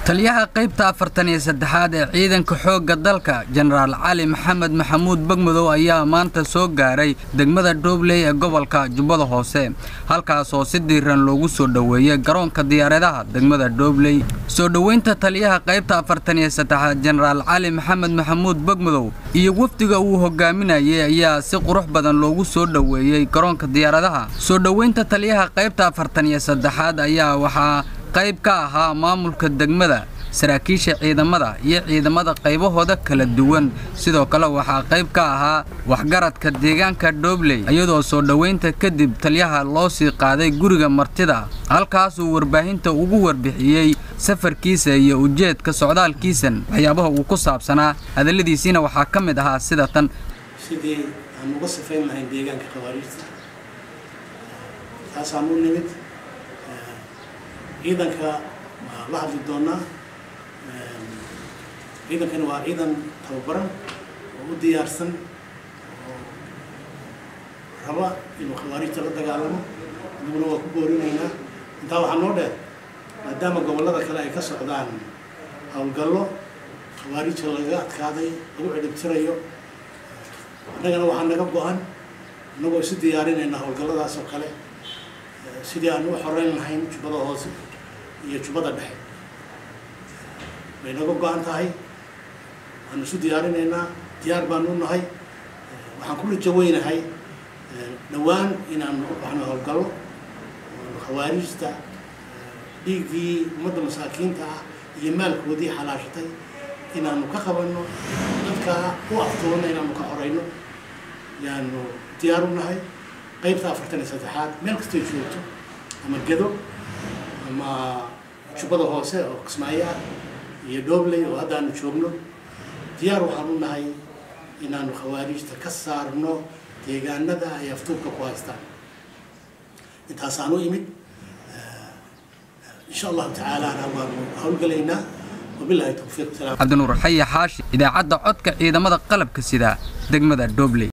Taliyaha qaybta 43aad ee ciidanka xoogga dalka Jenaraal Cali Maxamed Maxamuud Bagmadow ayaa maanta soo gaaray degmada Dhobley ee gobolka Jubbada Hoose, halkaas oo si diiran loogu soo dhoweeyay garoonka diyaaradaha degmada Dhobley. Soo dhoweynta taliyaha qaybta 43aad Jenaraal Cali Maxamed Maxamuud Bagmadow iyo wafdiga uu hogaaminayay ayaa si qurux badan loogu soo dhoweeyay garoonka diyaaradaha. Soo dhoweynta taliyaha qaybta 43aad ayaa waxaa qayb ka ahaa maamulka degmada, saraakiisha ciidamada iyo ciidamada qaybahooda kala duwan. Sidoo kale waxaa qayb ka ahaa waxgaradka deegaanka Dhobley, iyadoo soo dhoweynta kadib taliyaha loo sii qaaday guriga martida, halkaas uu warbaahinta ugu warbixiyey safarkiisa iyo ujeedka socdaalkiisan waxyaabaha uu ku saabsanaa. Hadalladiisiina waxaa ka mid ahaa sida tan: sidii aan uga sifayn lahayn deegaanka khawaariijta, taasaan u nimid. Ciidanka waa la hadli doonaa. Ciidankani waa ciidan tababaran oo u diyaarsan oo raba inuu khawaariijta la dagaalamo, adiguna waa ku boorinaynaa. Intaa waxaa noo dheer, maadaama gobollada kale ay ka socdaan howlgallo khawaariijta lagaga adkaaday, lagu cidhibtirayo, annagana waxaa naga go-an, annagoo isu diyaarinayna howlgalladaas oo kale, sidii aan u xoreyn lahayn Jubbada Hoose iyo Jubbada Dhexe. Way naga go-an tahay, waanu isu diyaarinaynaa, diyaar baanu u nahay. Waxaan ku rajo weynahay dhowaan inaanu u baxno howlgallo oonu khawaarijta dhiiggii ummadda masaakiinta ah iyo maalkoodii xalaashatay inaanu ka qabanno, dadka u aftoonna inaanu ka xoreyno yaanu diyaar u nahay. Qaybta 43aad meel kastay joogto, ama Gedo ama Jubbada Hoose oo Kismaayo ah iyo Dhobley oo hadda aanu joogno, diyaar waxaan u nahay inaanu khawaarijta ka saarno deegaanada ay aftuubka ku haystaan. Intaasaan u imid, insha Allahu tacaalana waanu howlgalaynaa. Wabilahi towfiiq. Cabdinuur Xayi Xaashi, idaacadda codka ciidamada qalabka sida, degmada Dhobley.